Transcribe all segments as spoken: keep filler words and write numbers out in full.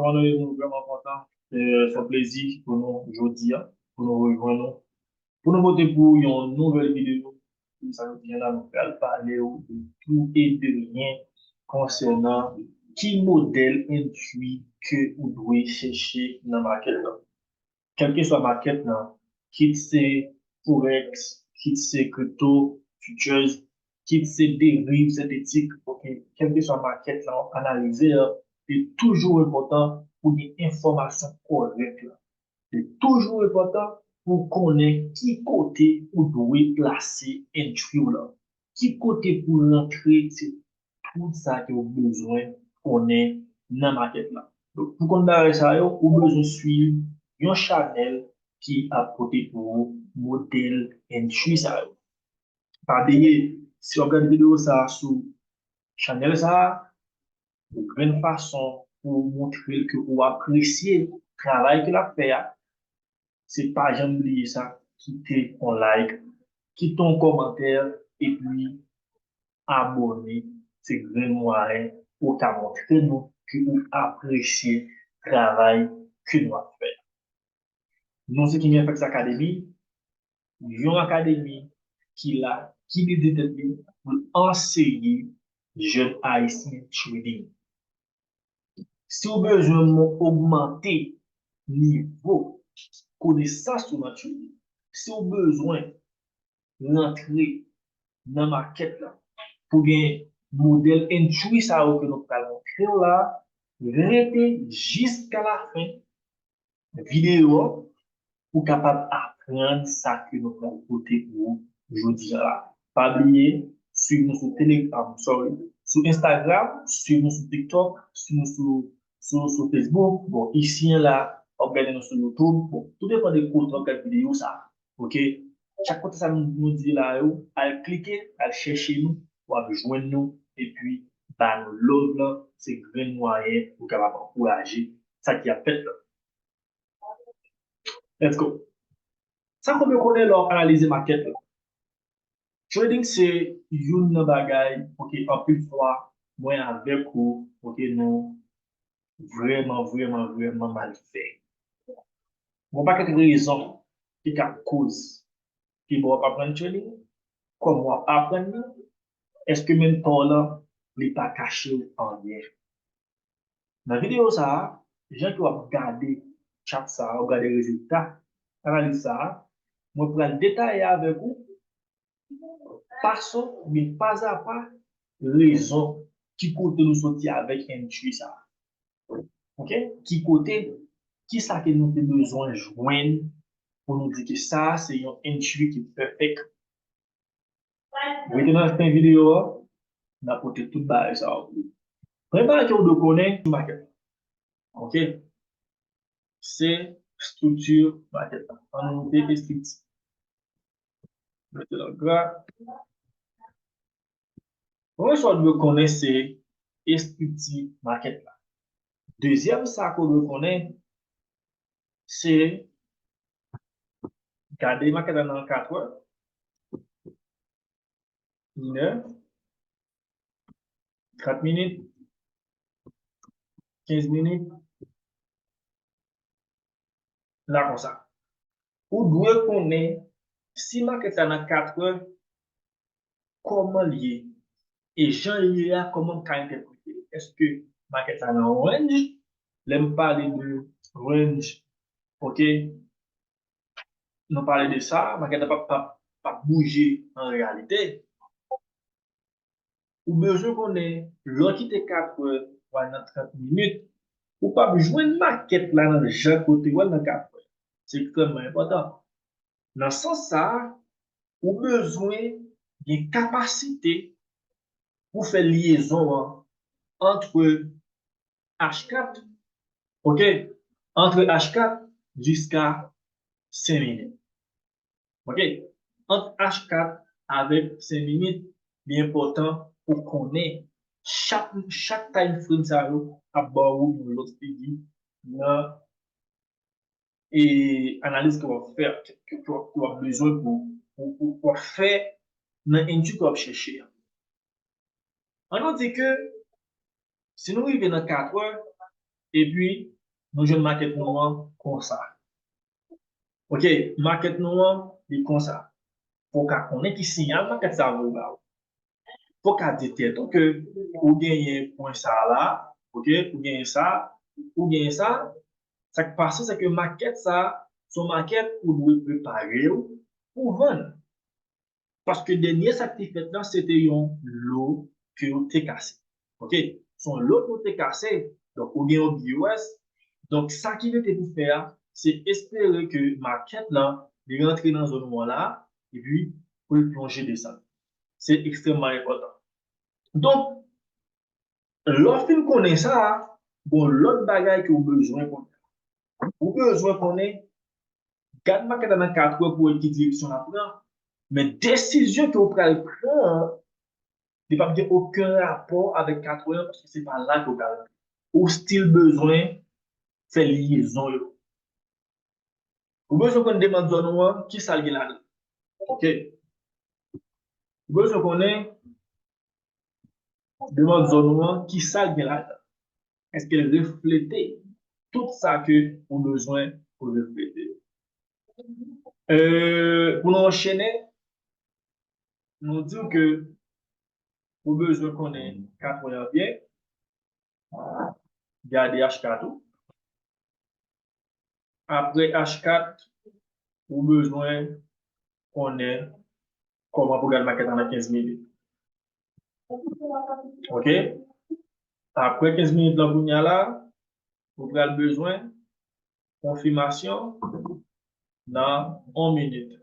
Kòman nou ye? Nou vrèman kontan. Eh, se yon plezi pou nou jodi a, pou nou rejwenn nou, pou nou pote pou yon nouvèl videyo. Pou sa, jodi a la, nou pral pale w de tout e de rien konsènan ki modèl entry ke ou dwe chèche nan market la. Kèlkeswa market lan, kit se forex, kit se crypto, futures, kit se deriv sentetik, ok, kèlkeswa market lan w ap analize a, li toujou enpòtan pou gen enfòmasyon kòrèk la. Li toujou enpòtan pou konnen ki kote ou dwe plase entry w lan, ki kote pou rantre, se tout sa ke w bezwen konnen nan market la. Donk, pou konn bagay sa yo, ou bezwen swiv yon chanèl ki ap pote pou ou modèl entry sa yo. Pa bliye, si w ap gade videyo sa a sou chanèl sa a, yon grenn fason pou w montre l ke ou apresye travay ke l ap fè a, se pa janm bliye sa, kite yon like, kite yon kòmantè, epi abòne. Se grenn mwayen ou ka montre nou ke ou apresye travay ke nou ap fè. Nou se King F X Academy, yon akademi ki la, ki dedye tèt li pou l anseye jèn ayisyen trading. Si w bezwen mo-, ogmante nivo konesans ou nan trading, si w bezwen rantre nan market la pou gen modèl entry sa yo ke nou pral montre w la, rete jiska lafen videyo a pou w kapab aprann sa ke nou pral pote pou ou jodi a la. Pa bliye, swiv nou sou Telegram, sorry, sou Instagram, swiv nou sou TikTok, swiv nou sou, sou, sou Facebook. Bon, isi a la, w ap gade nou sou YouTube. Bon, tou depann de kote w ap gade videyo sa. Ok? Chak kote sa nou, nou di la yo, al klike, al chèche nou, w ap jwenn nou, epi ba nou love lan, se grenn mwayen pou w kapab ankouraje sa ki ap fèt la. Let's go. Sa ke w dwe konnen lè w ap analize market la. Trading se youn nan bagay, ok, anpil fwa, mwen avèk ou, ok, nou vrèman, vrèman, vrèman mal fè. Gon pakèt rezon ki ka koz ke w ap aprann trading, kòman w ap aprann li, èske menntò w lan, li pa kache w anyen? Nan videyo sa a, jan ke w ap gade chat sa a, w ap gade rezilta analiz sa a, mwen pral detaye avèk ou, fason, men pa a pa, rezon ki kote nou soti avèk entry sa a. Ok? Ki kote, ki sa ke nou te bezwen jwenn pou nou di ke sa a se yon entry ki pèfèk. Rete nan fen videyo a, n a pote tout bagay sa yo pou ou. Premye bagay ke w dwe konnen, market la. Ok? Se estrikti market la. An nou note estrikti. Mete l an gra. Premye sa w dwe konnen se estrikti market la. Dezyèm sa ke w dwe konnen, se gade market la nan katrè, inè, trant minit, kenz minit, la konsa. Ou dwe konnen si market la nan katrè, kòman l ye? E jan l ye a, kòman m ka entèprete l? Èske market la nan range? Lè m pale de range, ok, nou pale de sa, market la p ap, p ap, p ap bouje an reyalite. Ou bezwen konnen, lè w kite katrè pou al nan trant minit, ou p ap jwenn market la nan jan kote w al nan katrè. Se ekstrèmman enpòtan. Nan sans sa a, ou bezwen gen kapasite pou fè lyezon an antre H kat, ok, antre H kat jiska senk minit. Ok, ant H kat avèk senk minit, li enpòtan pou konnen chak, chak time frame sa yo ap ba ou yon lòt figi nan e analiz ke w ap fè, ke, ke, ke w ap bezwen pou, pou, pou, pou w ap fè nan entry ke w ap chèche a. An nou di ke si nou rive nan katrè, epi nou jwenn makèt nou an konsa. Ok, makèt nou an, li konsa. Fò w ka konnen ki siyal makèt sa voye ba ou. Fò w ka di tèt ou ke ou genyen pwen sa la, ok, ou genyen sa, ou genyen sa. Sa k pase, se ke makèt sa, se yon makèt ou dwe prepare w pou vann. Paske dènye sa k te fèt la, se te yon lo ke yo te kase. Ok? Se yon lo ke yo te kase. Donk, ou gen yon B O S. Donk, sa ki rete pou fè a, se espere ke makèt lan, li rantre nan zòn ou an la, epi pou l plonje desann. Se ekstrèmman enpòtan. Donk, lè w fin konnen sa a, gon lòt bagay ke w bezwen konnen. Ou bezwen konnen, gad makèt la nan kat è pou wè ki direksyon l ap pran. Men desizyon ke w pral pran an, li p ap gen okenn rapò avèk kat è an, paske se pa la ke w pral rantre. Ou still bezwen fè lyezon yo. Ou bezwen konn demann zòn ou an, ki sa l gen ladan. Ok. Ou bezwen konnen demann zòn ou an, ki sa l gen ladan. Èske l reflete tout sa ke ou bezwen pou reflete? Euh, pou nou anchene, nou di w ke ou bezwen konnen kat è an byen, gade H kat ou. Apre H kat, ou bezwen konnen kòman pou gade makèt la nan kenz minit. Ok? Apre kenz minit lan kounye a la, ou pral bezwen konfimasyon nan yon minit.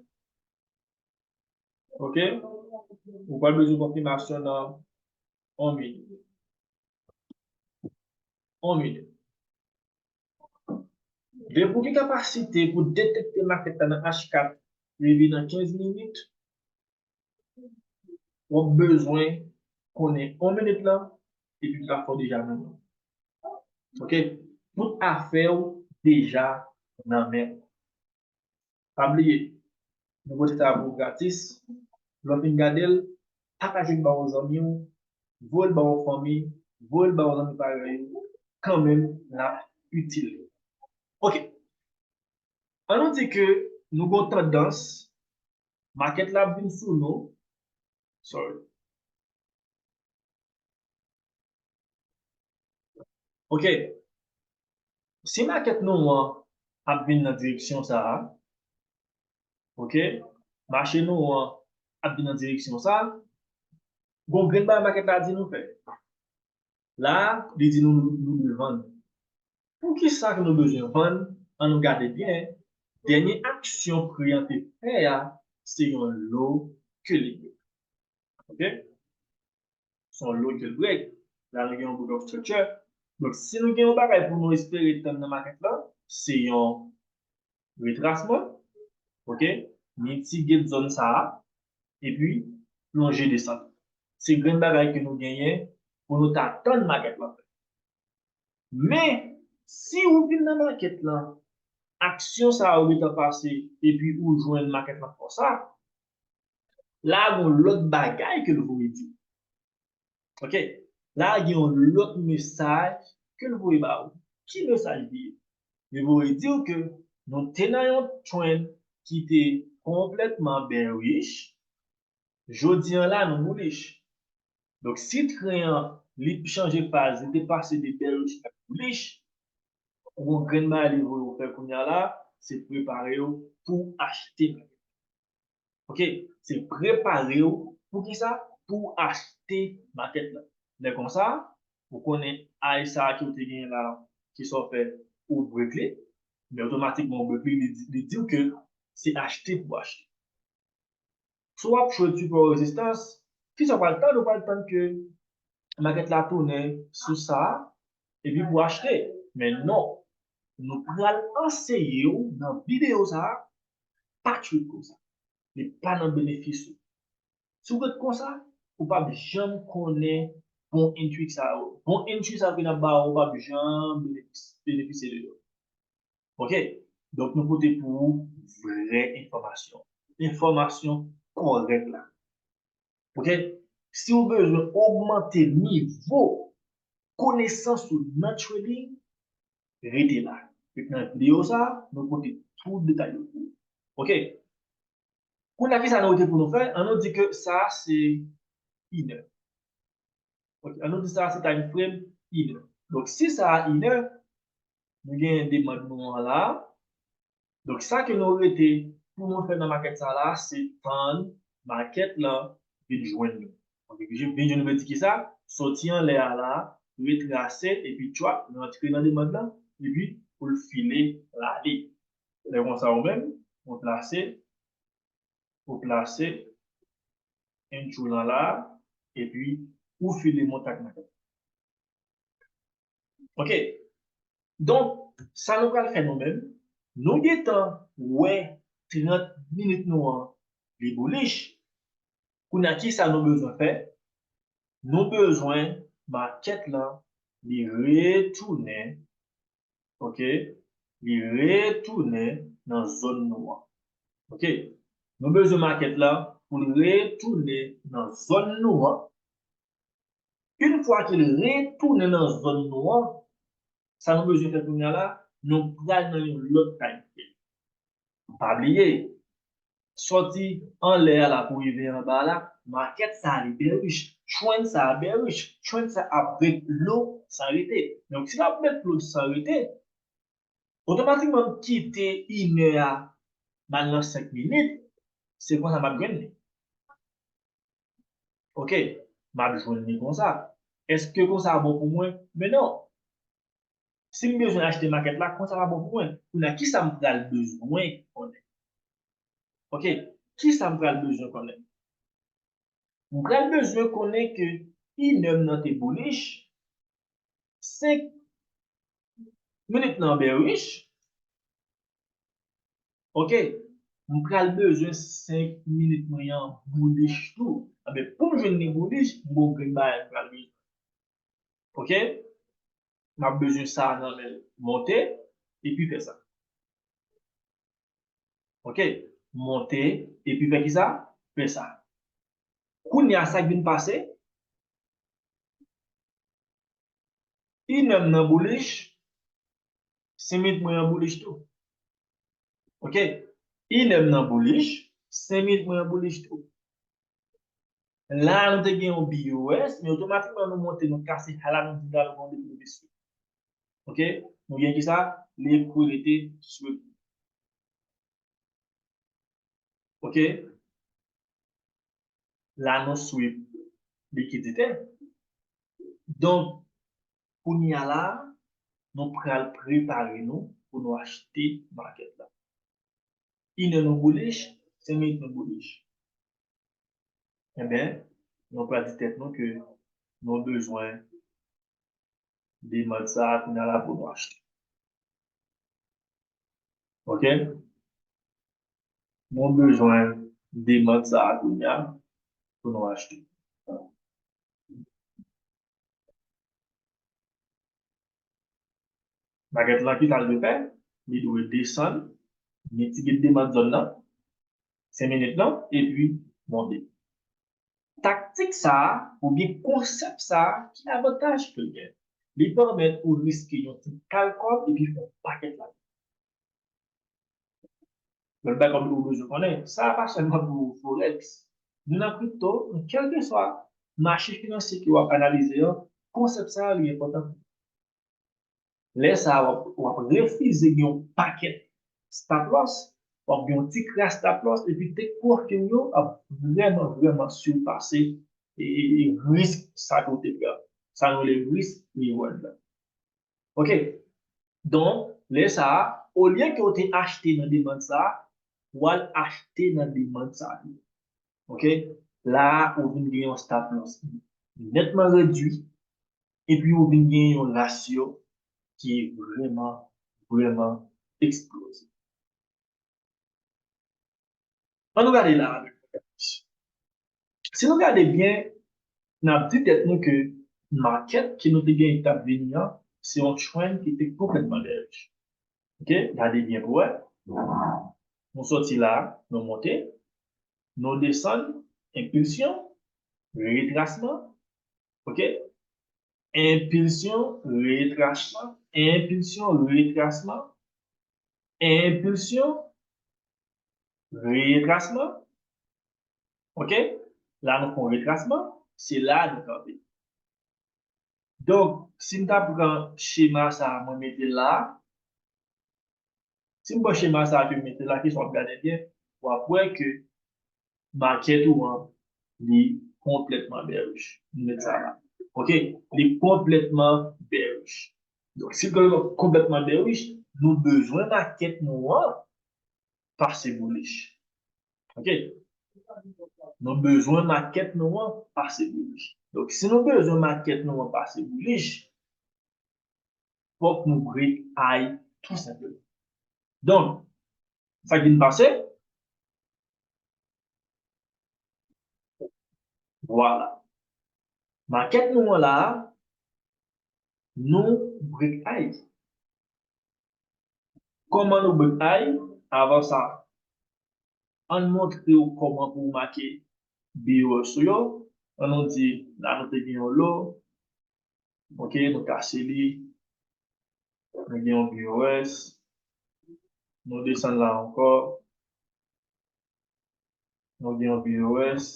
Ok? Ou pral bezwen konfimasyon nan yon minit. Yon minit. Depi w gen kapasite pou detekte makèt la nan H kat rive nan kenz minit, w ap bezwen konnen yon minit lan, epi tout afè w deja nan men w. Ok? Tout afè w deja nan men w. Pa bliye, nou pote sa pou ou gratis. Lè w fin gade l, pataje l ba yon zanmi w, voye l ba yon fanmi, voye l ba yon zanmi parèy ou, kanmenm, l ap itil li. Ok. An nou di ke nou gon tandans, makèt la ap vin sou nou. Sorry. Ok. Si makèt nou an ap vin nan direksyon sa a, ok, mache nou an ap vin nan direksyon sa a, gon grenn bagay makèt la di nou fè. La, li di nou, nou, nou dwe vann. Poukisa ke nou bezwen vann? An nou gade byen, dènye aksyon pri an te fè a, se yon lo ke li ye. Ok? Se yon lo ke l break. La, nou gen yon bout of structure. Donk, si nou gen yon bagay pou nou espere tann nan makèt la, se yon retrasman. Ok? Mitige zòn sa a, epi plonje desann. Se grenn bagay ke nou genyen pou nou ta tann makèt la fè. Men, si ou vin nan makèt lan, aksyon sa yo gentan pase, epi ou jwenn makèt lan konsa, la gon lòt bagay ke l voye di. Ok? La gen yon lòt mesaj ke l voye ba ou. Ki mesaj li ye? Li voye di w ke nou te nan yon trend ki te konplètman bearish, jodi an la, nou bullish. Donk, si tren an, li chanje faz, li te pase de bearish nan bullish, yon grenn bagay li voye w fè kounye a la, se prepare w pou achte makèt la. Ok? Se prepare w pou ki sa? Pou w achte makèt la. Lè konsa, ou konnen high sa a ke w te genyen la, ki sa w fè, ou break li, men otomatikman ou break li, li di, li di w ke se achte pou w achte. Si w ap chwe sipò rezistans, kisa w pral tann? Ou pral tann ke makèt la tounen sou sa, epi pou achte. Men non, nou pral anseye w nan videyo sa a, pa trade konsa. Li pa nan benefis ou. Si w ret konsa, ou p ap janm konnen bon entri sa yo. Bon entri sa yo ke n ap ba ou, ou p ap janm benefis-, benefisye de yo. Ok? Donk, nou pote pou ou vrè enfòmasyon. Enfòmasyon kòrèk la. Ok? Si w bezwen ogmante nivo konesans ou nan trading, rete la. Epi nan videyo sa, nou pote tout detay yo pou ou. Ok. Kounye a, kisa nou rete pou nou fè? An nou di ke sa se inè. Ok, an nou di sa se time frame inè. Donk, si sa a inè, nou gen demann nou an la. Donk, sa ke nou rete pou nou fè nan makèt sa la, se tann makèt lan vin jwenn nou. Ok, vin jwenn nou vle di kisa? Soti anlè a la, retrase, epi tchwap, rantre nan demann lan, epi pou l file l ale. Lè konsa ou menm, ou plase, ou plase entry lan la, epi ou file monte ak makèt. Ok. Donk, sa nou pral fè nou menm, nou gentan wè trant minit nou an, li bullish. Kounye a, kisa nou bezwen fè? Nou bezwen makèt lan, li retounen, ok? Li retounen nan zòn nou an. Ok? Nou bezwen makèt la pou l retounen nan zòn nou an. Yon fwa ke l retounen nan zòn nou an, sa nou bezwen fè kounye a la, nou pral nan yon lòt time frame. Pa bliye, sòti anlè a la pou rive anba a la, makèt sa a li bearish, trend sa a bearish, trend sa ap break low san rete. Donk, si l ap break low san rete, otomatikman m kite inè a, m al nan senk minit, se konsa m ap jwenn li. Ok, m ap jwenn li konsa. Èske konsa bon pou mwen? Men non. Si m bezwen achte makèt la, konsa pa bon pou mwen. Kounye a, kisa m pral bezwen konnen? Ok, kisa m pral bezwen konnen? M pral bezwen konnen ke inè m nan te bullish, senk minit nan bearish. Ok, m pral bezwen senk minit mwen an bullish tou. Anben, pou m jwenn li bullish, m gon grenn bagay m pral bezwen. Ok, m ap bezwen sa nan men l. Monte, epi fè sa. Ok, monte, epi fè kisa? Fè sa. Kounye a, sa k vin pase? Inè m nan bullish, senk minit mwen an bullish tou. Ok, inè m nan bullish, senk minit mwen an bullish tou. La, nou te gen yon B O S, men otomatikman nou monte, nou kase high la, nou di la, nou pran de move sweep. Ok, nou gen kisa? Li ekri rete sweep. Ok, la nou sweep likidite. Donk, kounye a la, nou pral prepare nou pou nou achte makèt la. Inè nou bullish, senk minit nou bullish. Enben, nou pral di tèt nou ke nou bezwen demann sa a kounye a la pou nou achte. Ok? Nou bezwen demann sa a kounye a pou nou achte. Makèt lan, kisa l dwe fè? Li dwe desann, mitige demann zòn nan, senk minit lan, epi monte. Taktik sa a, oubyen konsèp sa a, ki avantaj ke l gen? Li pèmèt ou riske yon ti kal kòb epi fè yon pakèt lajan. Lòt bagay kòm ou bezwen konnen, sa a pa sèlman pou forex. Nou nan kripto, nan kèlkeswa mache finansye ke w ap analize an, konsèp sa a li enpòtan. Lè sa a, w ap, w ap refize gen yon pakèt stop loss, w ap gen yon ti kras stop loss, epi take profit ou yo ap vrèman, vrèman sipase e, e, e risk sa ke w te pran. Sa nou rele risk reward la. Ok. Donk, lè sa a, olye ke w te achte nan demann sa a, w al achte nan demann sa a tou. Ok. La a, ou vin gen yon stop loss nètman redui, epi ou vin gen yon rasyo ki vrèman, vrèman eksplozif. Ann nou gade la avèk mwen. Si nou gade byen, n ap di tèt nou ke makèt ke nou te genyen k t ap vini an, se yon trend ki te konplètman bearish. Ok, gade byen pou wè. Nou sòti la, nou monte, nou desann, enpilsyon, retrasman, ok? Enpilsyon, retrasman, enpilsyon, retrasman, enpilsyon, retrasman. Ok? La nou fè yon retrasman, se la nou kanpe. Donk, si m ta pran chema sa a, mwen mete l la, si m pran chema sa a ke m mete la, kisa w ap gade byen, w ap wè ke makèt ou an, li konplètman bearish. M met sa la. Ok? Li konplètman bearish. Donk, si l konplètman bearish, nou bezwen makèt nou an pase bullish. Ok? Nou bezwen makèt nou an pase bullish. Donk, si nou bezwen makèt nou an pase bullish, fòk nou break high tou senpleman. Donk, sa k vin pase? Vwala. Makèt nou an la, nou break high. Kòman nou break high? Avan sa, ann montre w kòman pou w make B O S ou yo. Ann nou di, la nou te gen yon lo. Ok, nou kase li. Nou gen yon B O S. Nou desann la ankò. Nou gen yon B O S.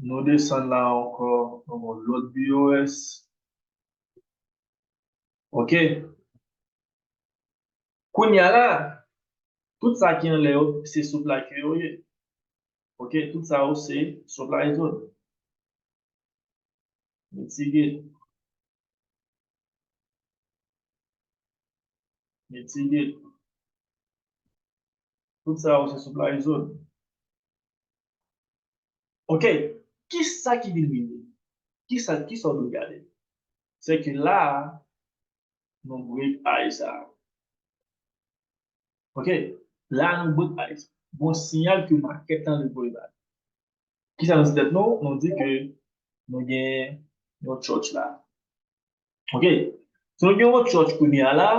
Nou desann la ankò, nou gen yon lòt B O S. Ok. Kounye a la, tout sa ki anlè yo, se sou plake yo ye. Ok, tout sa yo se supply zone. Mitigate. Mitigate. Tout sa yo se supply zone. Ok, kisa ki vin rive? Kisa, kisa w dwe gade? Se ke la a, nou break high sa a. Ok, la nou break high sa a. Bon siyal ke makèt lan li voye ba nou. Kisa nou di tèt nou? Nou di ke nou gen yon church la. Ok, si nou gen yon church kounye a la,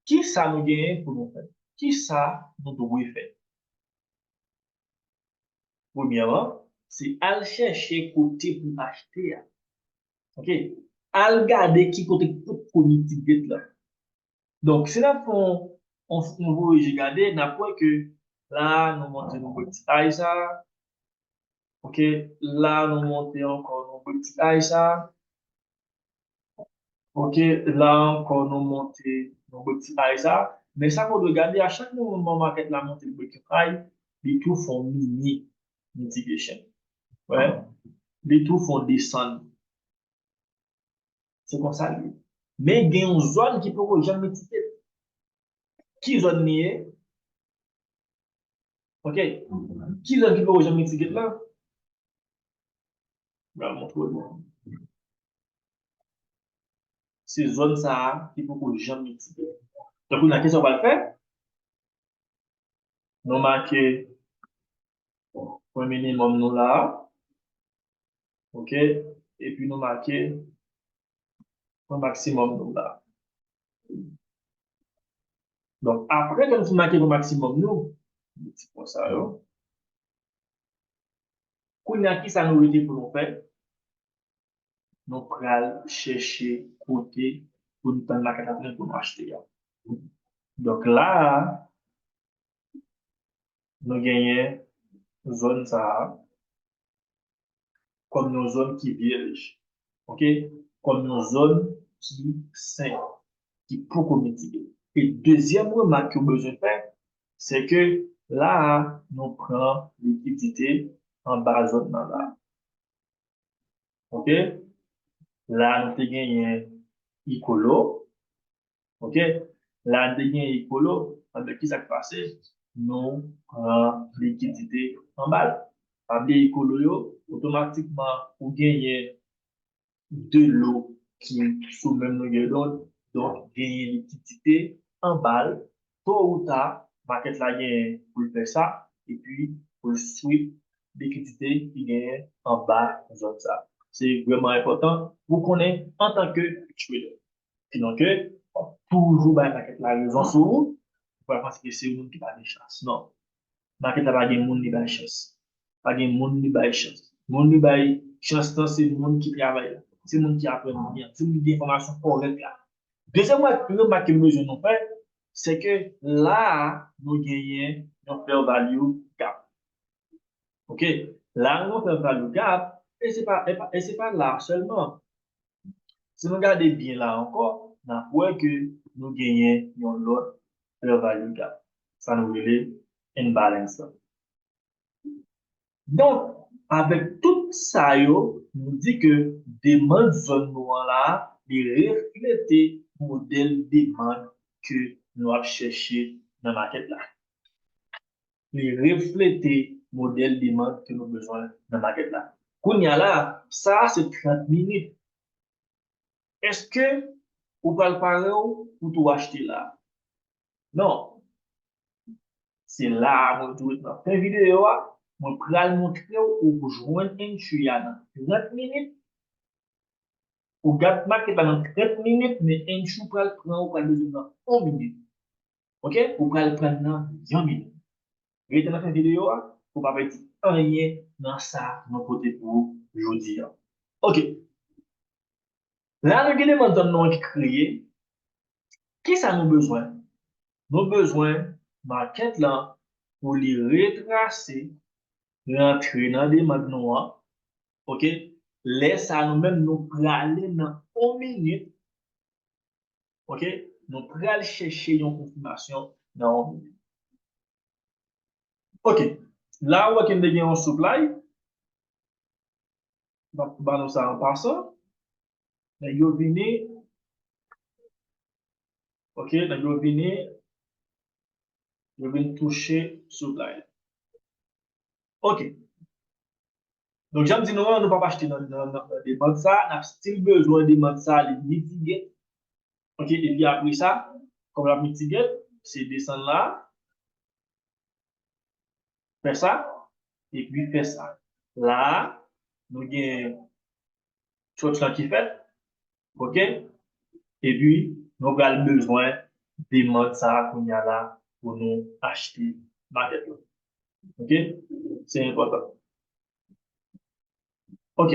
kisa nou genyen pou nou fè? Kisa nou dwe fè? Premyèman, se al chèche kote pou achte a. Ok, al gade ki kote k poko mitigate la. Donk, si n ap fè yon, yon, yon voye je gade, n ap wè ke la, nou monte nou break ti high sa. Ok, la, nou monte ankò nou break ti high sa. Ok, la ankò, nou monte nou break ti high sa. Men sa ke w dwe gade, a chak moman makèt la monte l break yon high, li tou fè yon mini mitigation. Wè, li tou fè yon desann. Se konsa l ye. Men gen yon zòn ki poko janm mitigate. Ki zòn li ye? Ok. Ki zòn ki poko janm mitigate la? M pral montre w li. Se zòn sa a ki poko janm mitigate. Donk, kounye a, kisa w pral fè? Nou make pwen minimòm nou la. Ok? Epi nou make pwen maksimòm nou la. Donk, apre ke nou fin make pwen maksimòm nou, ti pwen sa yo, kounye a, kisa nou rete pou nou fè? Nou pral chèche kote pou n tann makèt la tounen pou nou achte a. Donk, la a, nou genyen zòn sa a kòm yon zòn ki vyèj, ok? Kòm yon zòn ki sen, ki poko mitige. E dezyèm remak ke w bezwen fè, se ke la a, nou pran likidite anba zòn nan la. Ok? La, nou te genyen Ikolo. Ok? La, nou te genyen Ikolo. Anben, kisa k pase? Nou pran likidite anba l. Pa bliye Ikolo yo, otomatikman, ou genyen de lo ki sou menm longè dond, donk genyen likidite anba l. To ou ta, makèt la genyen pou l fè sa, epi pou l sweep likidite ki genyen anba zòn sa. Se vrèman enpòtan pou konnen antanke trader. Sinon ke, w ap toujou bay makèt la rezon sou ou, ou pral panse ke se yon moun ki pa gen chans. Non. Makèt la pa gen moun li bay chans. Pa gen moun li bay chans. Moun li bay chans lan, se moun ki travay la. se moun ki aprann byen, se moun ki gen enfòmasyon kòrèk la. Dezyèm remak ke m bezwen nou fè, se ke la a, nou genyen yon fair value gap. Ok? La, nou fair value gap, e se pa, e pa, e se pa la sèlman. Si nou gade byen la ankò, n ap wè ke nou genyen yon lòt fair value gap. Sa nou rele imbalance la. Donk, avèk tout sa yo, nou di ke demann zòn nou an la, li reflete modèl demann ke nou ap chèche nan makèt la. Li reflete modèl demann ke nou bezwen nan makèt la. Kounye a la, sa a se trant minit. Èske ou pral pare w pou tou achte la? Non. Se la a mwen tou ret nan fen videyo a, mwen pral montre w ou jwenn entry a nan trant minit. Ou gad makèt la nan trant minit, men entry ou pral pran, ou pral bezwen nan yon minit. Ok? Ou pral pran nan yon minit. Rete nan fen videyo a, pou pa pèdi anyen nan sa nou pote pou ou jodi a. Ok. La, nou gen demann zòn nou an ki kreye. Kisa nou bezwen? Nou bezwen makèt lan pou li retrase, rantre nan demann nou an. Ok? Lè sa, nou menm, nou prale nan yon minit. Ok? Nou pral chèche yon konfimasyon nan yon minit. Ok. La, ou wè ke m te gen yon supply. M ap ban nou sa an pasan. Nèg yo vini. Ok, nèg yo vini. Yo vin touche supply la. Ok. Donk, jan m di nou an, nou p ap achte nan, nan, nan, nan demann sa, n ap still bezwen demann sa, li mitigate. Ok, epi apre sa, kòm l ap mitigate, se desann la, fè sa, epi fè sa. La a, nou gen short lan ki fèt, ok? Epi, nou pral bezwen demann sa a kounye a la pou nou achte makèt la. Ok? Se enpòtan. Ok.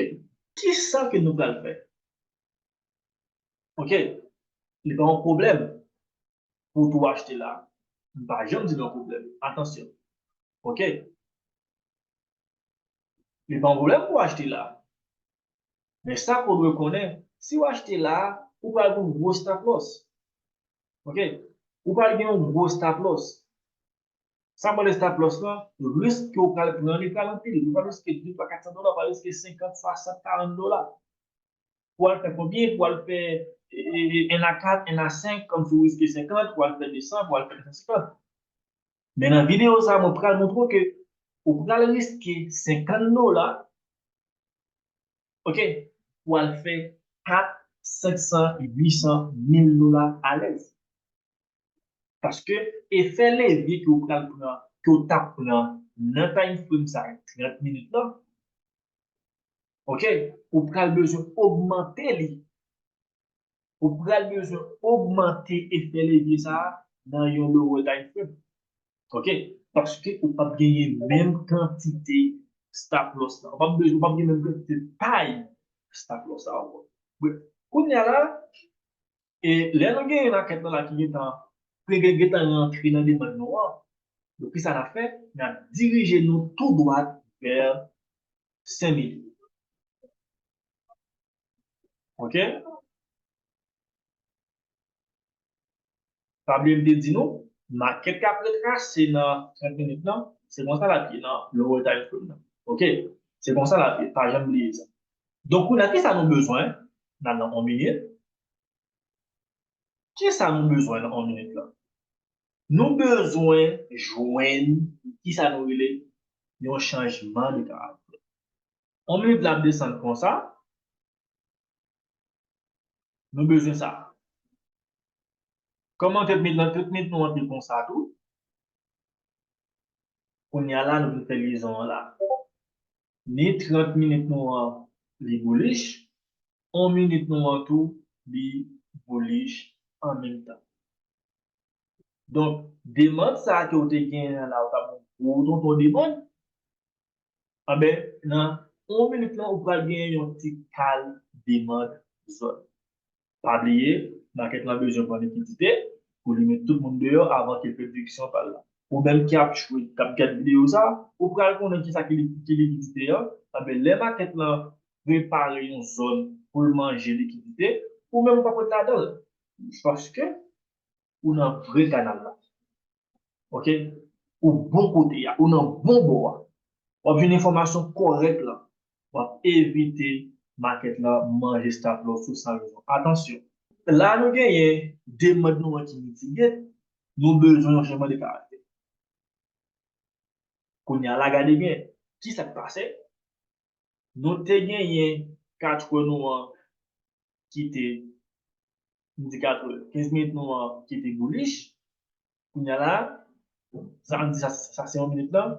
Kisa ke nou pral fè? Ok? Li pa yon pwoblèm pou w tou achte la. M pa janm di l yon pwoblèm. Atansyon. Ok? Li pa yon pwoblèm pou w achte la. Men sa ke w dwe konnen, si w achte la, ou pral gen yon gwo stop loss. Ok? Ou pral gen yon gwo stop loss. Sa m rele stop loss lan, risk ke w pral pran, li pral anpil. Ou pral riske de, twa, kat san dola, ou pral riske senkant, swasant, karant dola. Pou al fè konbyen? Pou al fè, e, e, e, en a kat, en a senk, kòmsi w riske senkant, pou al fè de san, pou al fè de san senkant. Men nan videyo sa, mwen pral montre w ke ou pral riske senkant dola, ok, pou al fè kat, senk san, uit san, mil dola alèz. Paske efè levye ke w pral pran, ke w t ap pran nan time frame sa trant minit lan, ok, ou pral bezwen ogmante li. Ou pral bezwen ogmante efè levye sa a nan yon lower time frame. Ok? Paske ou p ap genyen menm kantite stop loss la. Ou p ap bezwen, ou p ap gen menm kantite tay stop loss la ankò. Bon, kounye a la, e lè nou genyen makèt lan la ki gentan, ki gen- gentan rantre nan demann nou an, donk, kisa n ap fè? N ap dirije nou tou dwat vè senk mil. Ok? Pa bliye m te di nou, makèt k ap retrase nan trant minit lan, se konsa l ap ye nan lower time frame nan. Ok? Se konsa l ap ye, pa janm bliye sa. Donk, kounye a, kisa nou bezwen? N al nan yon minit. Kisa nou bezwen nan yon minit lan? Nou bezwen jwenn, kisa nou rele, yon chanjman de karaktè. Yon minit la ap desann konsa. Nou bezwen sa. Kòman trant minit lan, trant minit nou an te konsa tou. Kounye a la, nou vin fè lyezon an la. Ni trant minit nou an, li bullish, yon minit nou an tou, li bullish an menm tan. Donk, demann sa a ke w te genyen an la, ou t ap yon gwo tonton demann, anben, nan yon minit lan, ou pral genyen yon ti kal demann zòn. Pa bliye, makèt lan bezwen pran likidite pou li met tout moun deyò avan ke prediksyon pa l la. Ou menm ki ap trade, k ap gad videyo sa, ou pral konnen kisa ki li- ki likidite an. Anben, lè makèt lan prepare yon zòn pou l manje likidite, ou menm ou p ap ret ladan l. Paske ou nan vre kanal la. Oke? Ou bon kote a, ou nan bon bò a. W ap jwenn enfòmasyon kòrèk lan. W ap evite makèt lan manje stop loss ou san rezon. Atansyon. La nou genyen demann nou an ki mitige, nou bezwen yon chanjman de karaktè. Kounye a la gade byen. Kisa k pase? Nou te genyen katr è nou an ki te, m di katr è, kenz minit nou an ki te bullish. Kounye a la, sa, ann di sa, sa se yon minit lan.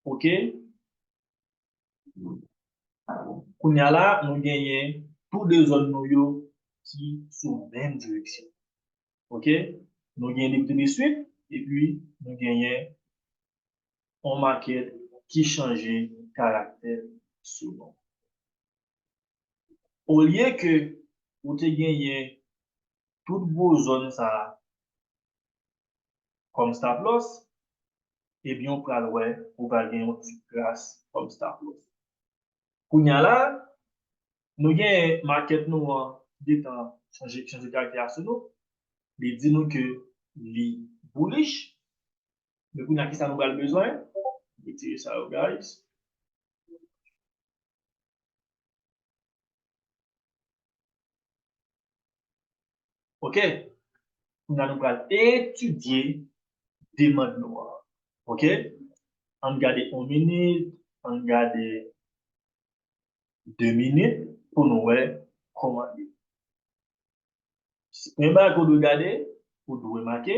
Oke. Kounye a la, nou genyen tou de zòn nou yo ki sou menm direksyon. Oke? Nou genyen likidite de swit, epi nou genyen yon makèt ki chanje karaktè sou nou. Olye ke ou te genyen tout gwo zòn sa a kòm stop loss, ebyen, ou pral wè, ou pral gen yon ti kras kòm stop loss. Kounye a la, nou gen makèt nou an gentan chanje, chanje karaktè a sou nou. Li di nou ke li bullish. Men kounye a, kisa nou pral bezwen? Retire sa yo, guys. Oke. Kounye a nou pral etidye demann nou an. Oke? Ann gade yon minit, ann gade de minit pou nou wè kòman l ye. Premye bagay ke w dwe gade, ou dwe make,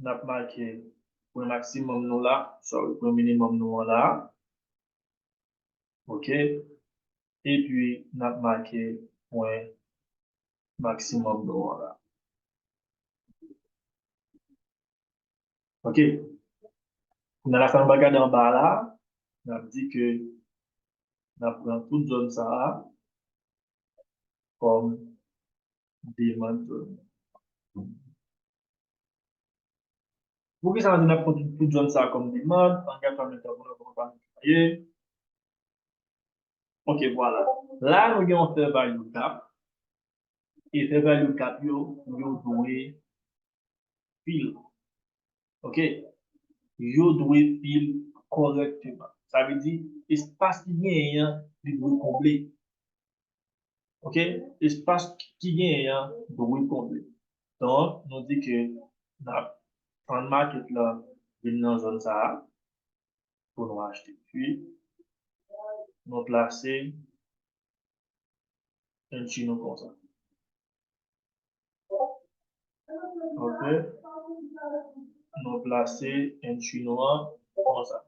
n ap make pwen maksimòm nou la, sorry, pwen minimòm nou an la. Oke. Epi, n ap make pwen maksimòm nou an la. Oke. Kounye a la, sa nou va gade anba la, n ap di ke n ap pran tout zòn sa a kòm demann zòn. Poukisa nou di n ap pran tout, tout zòn sa a kòm demann? Ann gade sa menm tan pou nou konprann sa ye. Oke, vwala. La, nou gen yon fair value gap. E fair value gap yo, yo dwe fill. Oke? Yo dwe fill kòrèkteman. Sa vle di, espas ki genyen an, li dwe konble. Oke? Espas ki genyen an dwe konble. Donk, nou di ke n ap tann makèt la vin nan zòn sa a pou nou achte. Pi, nou plase entry nou konsa. Oke. Nou plase entry nou an konsa.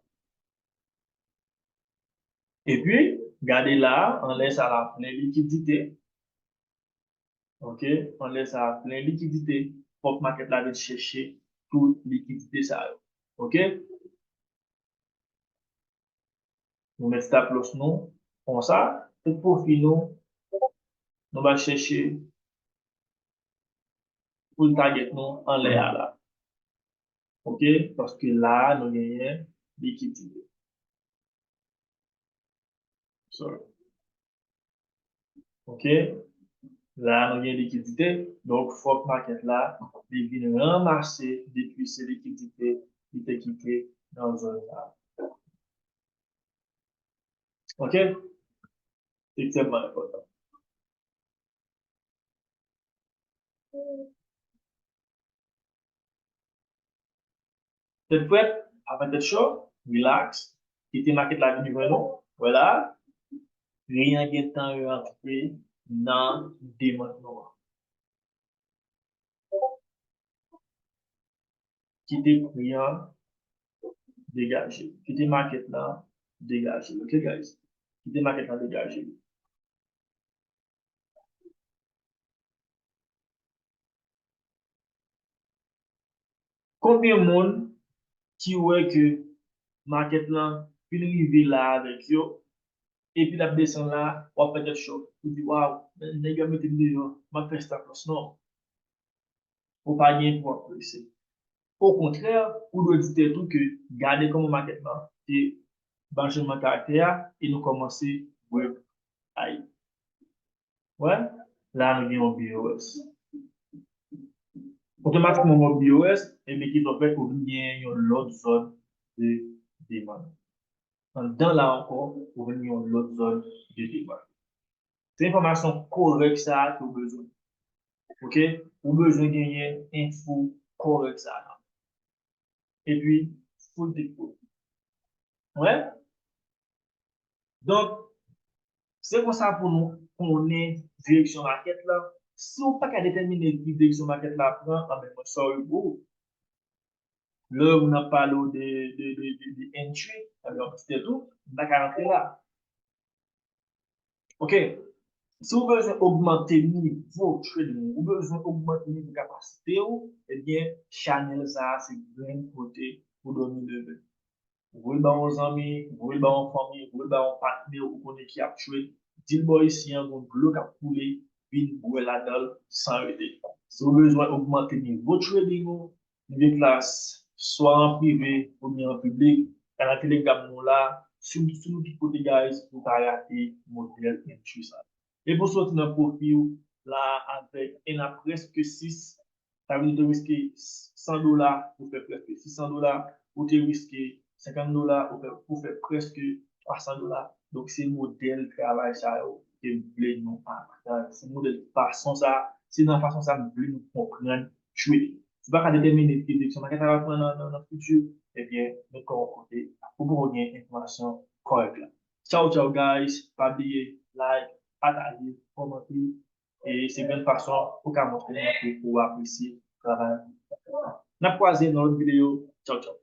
Epi, gade la, anlè sa la plen likidite. Oke, anlè sa plen likidite. Fòk makèt la vin chèche tout likidite sa yo. Oke? Nou met stop loss nou konsa, tout pwofi nou, nou va chèche pou l target nou anlè a la. Oke? Paske la a nou genyen likidite. Sorry. Oke? La a nou gen likidite. Donk, fòk makèt la, li vin ranmase depi se likidite li te kite nan zòn sa. Oke? Ekstrèmman enpòtan. Tèt frèt, pa fè tèt cho, relax, kite makèt la vin jwenn ou. Wè la, pri an gentan rantre nan demann nou an. Kite pri an degaje. Kite makèt la degaje. Oke, guys? Kite makèt la degaje. Konbyen moun ki wè ke makèt lan fin rive la avèk yo? epi l ap desann la, w ap fè tèt chòk. Ou di, waw, nèg yo mete m deyò, m ap fè stop loss. Non. Ou pa gen pou w ap prese. Okontrè, ou dwe di tèt ou ke gade kòman makèt lan te bay chanjman karaktè a e nou kòmanse break high. Wè, la nou gen yon B O S. Otomatikman, yon B O S, ebyen, ki sa w fè, ou vin gen yon lòt zòn de demann. Anndan la ankò, ou vin gen yon lòt zòn de demann. Se enfòmasyon kòrèk sa a ke w bezwen. Oke? Ou bezwen genyen enfo kòrèk sa a. Epi, full take profit. Wè? Donk, se konsa pou nou konnen direksyon makèt la. Si w pa ka detèmine ki direksyon makèt la pran, anben, mwen sorry pou ou. Lè moun ap pale w de, de, de, de, de entry, anben, w ap di tèt ou, m pa ka rantre la. Oke, si w bezwen ogmante nivo trading ou, ou bezwen ogmante nivo kapasite w, ebyen, chanèl sa a se grenn kote pou dòmi leve. Voye l ba yon zanmi, voye l ba yon fanmi, voye l ba yon patnè ou konnen ki ap trade, di l bò isi an gon dlo k ap koule, vin bwè ladan l san rete. Si w bezwen ogmante nivo trading ou, Nivo klas, swa an prive oubyen an piblik, kanal Telegram nou la, sou, sou tout kote, guys, pou pa rate modèl entry sa. E pou soti nan pwofi w la avèk N a prèske sis, sa vle di w te riske san dola pou fè prèske sis san dola, ou te riske senkant dola pou fè, pou fè prèske twa san dola. Donk, se modèl travay sa yo ke m vle nou aprann. Se modèl fason sa, se nan fason sa m vle nou konprann trading. Si w pa ka detèmine ki direksyon makèt la va pran nan, nan, nan fiti, ebyen, met kò w yon kote, ou poko gen enfòmasyon kòrèk la. Tchaw, tchaw, guys. Pa bliye like, pataje, kòmante. E se grenn fason ou ka montre nou ke ou apresye travay. N ap kwaze nan lòt videyo. Tchaw, tchaw.